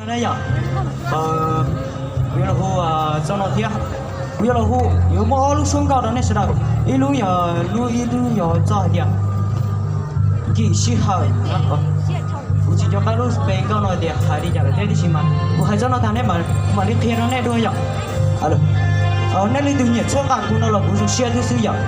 Na yom, kuv yuav los hu txoj no thiab. Kuv yuav los hu, yuav muaj ob lub suab nkauj rau nej sawv daws. Ib lub yog lub, ib lub yog txoj hais tias Nkim Sij Hawm. Kuv tsis nco qab lub pe nkauj no tias hais li cas lawm thiab, tiam sis mas kuv hais txoj no tag nej mam, kuv mam li qhia rau nej dua yom. Nej leej twg nyiam txhawb nqa kuv no los kuv zoo siab thiab xwb yom.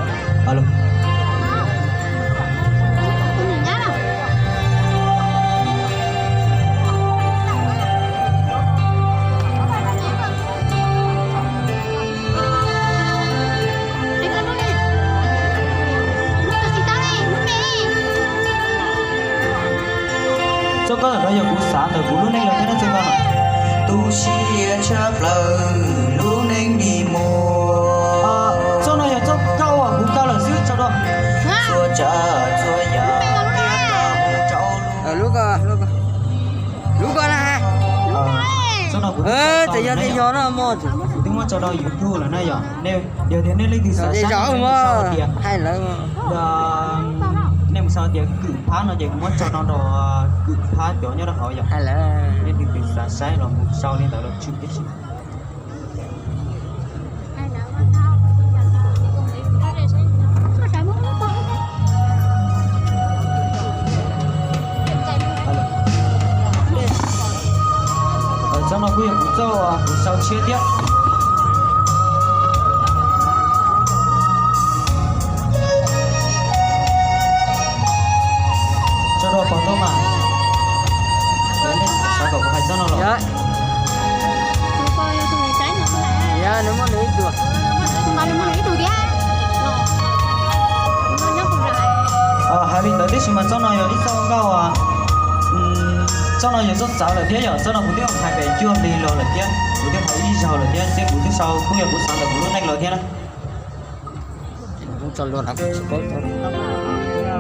Txoj nkauj ntawm no yog kuv xav ntawm kuv lub neej los thiab na txoj nkauj no. Tu siab tshaj plaws lub neej dig muag. Txoj no yog txoj nkauj uas kuv kaw lawm xwb tso rau. Txhua tsav txhua yam tiag tiag mus rau lub ko, lub ko na. Txoj no kuv twb, txawm yog tias yog no mas kuv twb muab tso rau YouTube lawm na yom. Yog tias nej leej twg xav saib, nej mus sau tias, nej mus sau tias Kwm Phab no ces kuv muab tso rau, rau Kwm Phab cov nyob rau hauv yom. Nej leej twg xav saib los mus sau li ntawd los tshwm tib si. Txoj no kuj yog kuv txoj kuv sau tshiab thiab. Tso rau pog tau mas. Xav kom kuv hais txoj no los? Nws muaj nws ib tug. Hais li ntawd tib si mas txoj no yog ib txoj nkauj, txoj no yog txoj txawv lawm thiab yom. Txoj no kuv twb hais pem cuaj hli los lawm thiab, kuv twb hais ib zaug lawm thiab, thiab kuv twb sau kuj yog kuv xav ntawm kuv lub neej los thiab na.